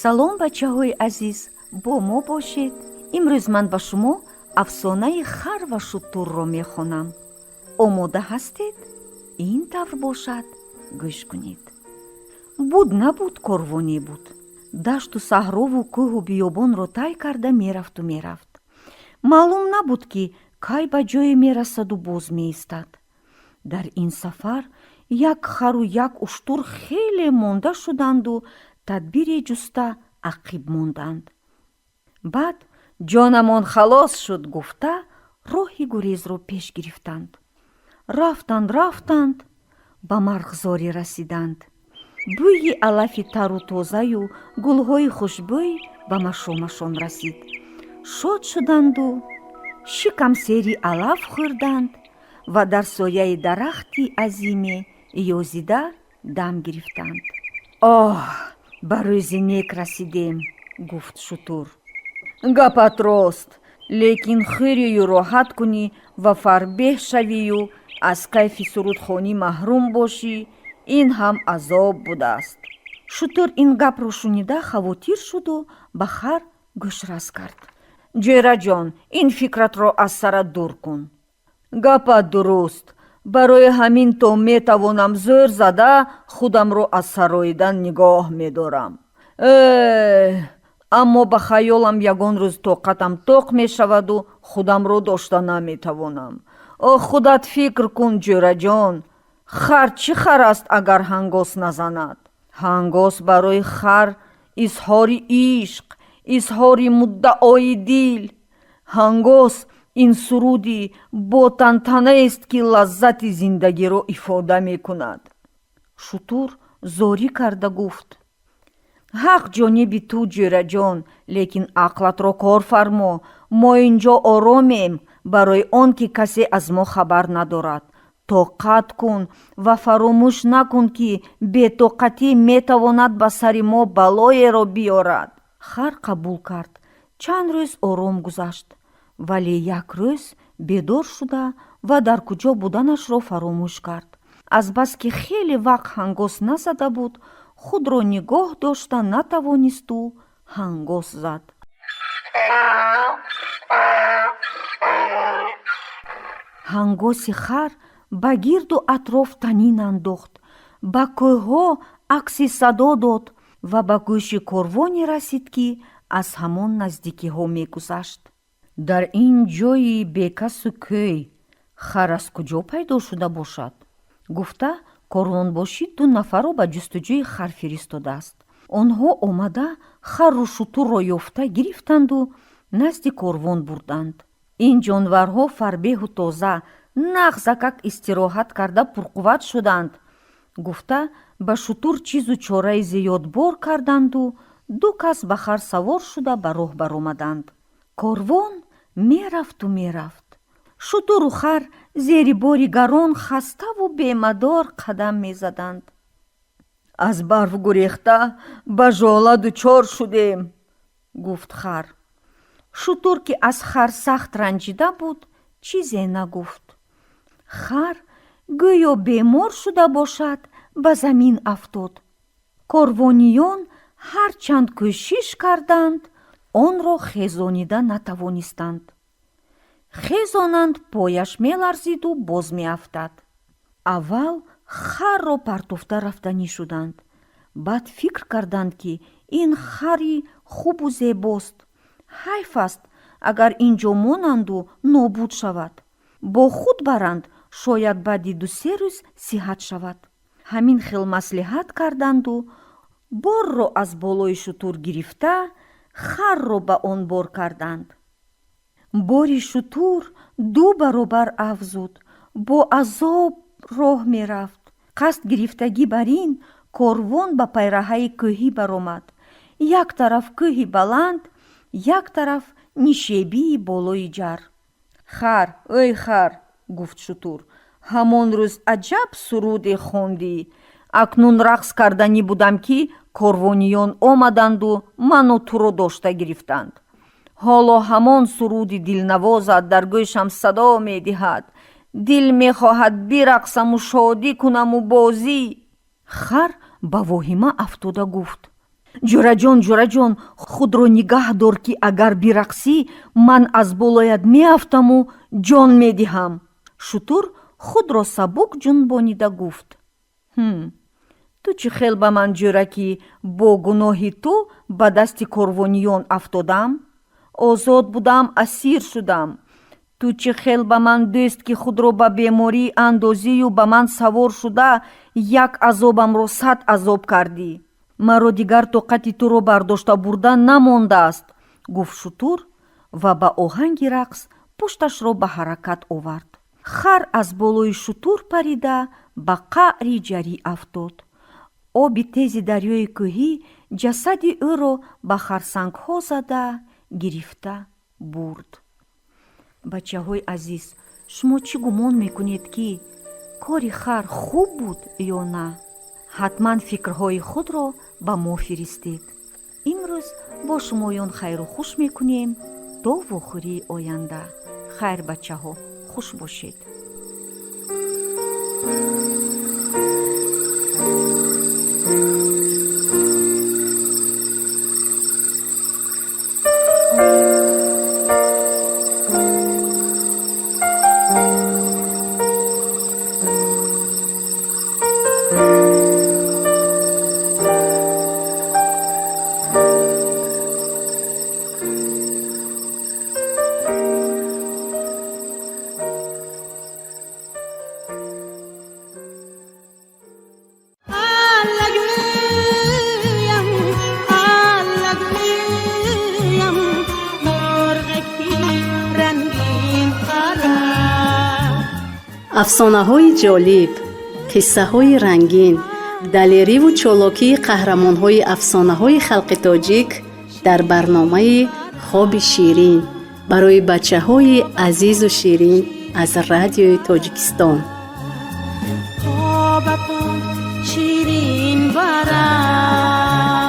Салом, бачаҳои азиз, бо мо бошед. Имрӯз ман ба шумо афсонаи хар ва шутурро мехонам. Омода ҳастед? Ин тавр бошад, гӯш кунед. Буд, набуд, корвоне буд. Дашту саҳрову кӯҳу биёбонро тай карда мерафту мерафт. Маълум набуд, ки кай ба ҷое мерасаду боз меистад. Дар ин сафар як хару як уштур хеле монда шуданду тадбире ҷуста ақиб монданд. Баъд ҷонамон халос шуд гуфта, роҳи гурезро пеш гирифтанд. Рафтанд, рафтанд, ба марғзоре расиданд. Бӯйи алафи тару тозаю гулҳои хушбӯй ба машомашон расид. Шод шуданду шикамсери алаф хӯрданд ва дар сояи дарахти азиме ёзида дам гирифтанд. Оҳ, ба рӯзи нек расидем, гуфт шутур. Гапат рост, лекин хӯрию роҳат кунӣ ва фарбеҳ шавию аз кайфи сурудхонӣ маҳрум бошӣ, ин ҳам азоб будааст. Шутур ин гапро шунида хавотир шуду ба хар гӯшрас кард: Ҷӯраҷон, ин фикратро аз сарат дур кун. Гапат дуруст. Барои ҳамин то метавонам зӯр зада худамро аз сароидан нигоҳ медорам. Э, аммо ба хаёлам ягон рӯз тоқатам тоқ мешаваду худамро дошта наметавонам. О, худат фикр кун, ҷӯраҷон, хар чӣ хар аст, агар ҳангос назанад? Ҳангос барои хар изҳори ишқ, изҳори муддаои дил. Ҳангос ин суруди ботантанаест, ки лаззати зиндагиро ифода мекунад. Шутур зорӣ карда гуфт: Ҳақ ҷониби ту, ҷӯраҷон, лекин ақлатро кор фармо. Мо ин ҷо оромем, барои он ки касе аз мо хабар надорад. Тоқат кун ва фаромӯш накун, ки бетоқатӣ метавонад ба сари мо балоеро биёрад. Хар қабул кард. Чанд рӯз ором гузашт, вале як рӯз бедор шуда ва дар куҷо буданашро фаромӯш кард. Азбаски хеле вақт ҳангос назада буд, худро нигоҳ дошта натавонисту ҳангос зад. Ҳангоси хар ба гирду атроф танин андохт, ба кӯҳҳо акси садо дод ва ба гӯши корвоне расид, ки аз ҳамон наздикиҳо мегузашт. Дар ин ҷои бекасу кӯй хар аз куҷо пайдо шуда бошад, гуфта, корвонбошӣ ду нафарро ба ҷустуҷӯи хар фиристодааст. Онҳо омада хару шутурро ёфта гирифтанду назди корвон бурданд. Ин ҷонварҳо фарбеҳу тоза, нағзакак истироҳат карда пурқувват шуданд, гуфта, ба шутур чизу чораи зиёд бор карданду ду кас ба хар савор шуда ба роҳ баромаданд. Корвон мерафту мерафт. Шутуру хар зери бори гарон хаставу бемадор қадам мезаданд. Аз барф гурехта ба жола дучор шудем, гуфт хар. Шутур, ки аз хар сахт ранҷида буд, чизе нагуфт. Хар гӯё бемор шуда бошад, ба замин афтод. Корвониён ҳарчанд кӯшиш карданд, онро хезонида натавонистанд. Хезонанд, пояш меларзиду боз меафтад. Аввал харро партофта рафтанӣ шуданд, баъд фикр карданд, ки ин хари хубу зебост, ҳайф аст, агар ин ҷо монанду нобуд шавад. Бо худ баранд, шояд баъди 2-се рӯз сиҳат шавад. Ҳамин хел маслиҳат карданду борро аз болои шутур гирифта, харро ба он бор карданд. Бори шутур ду баробар афзуд, бо азоб роҳ мерафт. Қасд гирифтагӣ бар ин корвон ба пайраҳаи кӯҳӣ баромад. Як тараф кӯҳи баланд, як тараф нишебии болои ҷар. Хар, эй хар, гуфт шутур, ҳамон рӯз аҷаб суруде хондӣ. Акнун рақс карданӣ будам, ки корвониён омаданду ману туро дошта гирифтанд. Ҳоло ҳамон суруди дилнавозат дар гӯшам садо медиҳад. Дил мехоҳад бирақсаму шодӣ кунаму бозӣ. Хар ба воҳима афтода гуфт: Ҷураҷон, ҷураҷон, худро нигаҳ дор, ки агар бирақсӣ, ман аз болоят меафтаму ҷон медиҳам. Шутур худро сабук ҷунбонида гуфт: «Ҳм, ту чӣ хел ба ман ҷӯра, ки бо гуноҳи ту ба дасти корвониён афтодам? Озод будам, асир шудам. Ту чӣ хел ба ман дӯст, ки худро ба беморӣ андозию ба ман савор шуда, як азобамро 100 азоб кардӣ? Маро дигар тоқати туро бардошта бурдан намондааст», гуфт шутур ва ба оҳанги рақс пушташро ба ҳаракат овард. Хар аз болои шутур парида ба қаъри ҷарӣ афтод. Оби тези дарёи кӯҳӣ ҷасади ӯро ба харсангҳо зада гирифта бурд. Бачаҳои азиз, шумо чӣ гумон мекунед, ки кори хар хуб буд ё на? Ҳатман фикрҳои худро ба мо фиристед. Имрӯз бо шумоён хайру хуш мекунем то вохӯрии оянда. Хайр, бачаҳо, хуш бошед. Аллагӯям, мурғаки рангин қара. Афсонаҳои ҷолиб, қиссаҳои рангин, далериву чолокии қаҳрамонҳои афсонаҳои халқи тоҷик дар барномаи «Хоби ширин» барои бачаҳои азизу ширин аз Радиои Тоҷикистон. Хобатон ширин барад.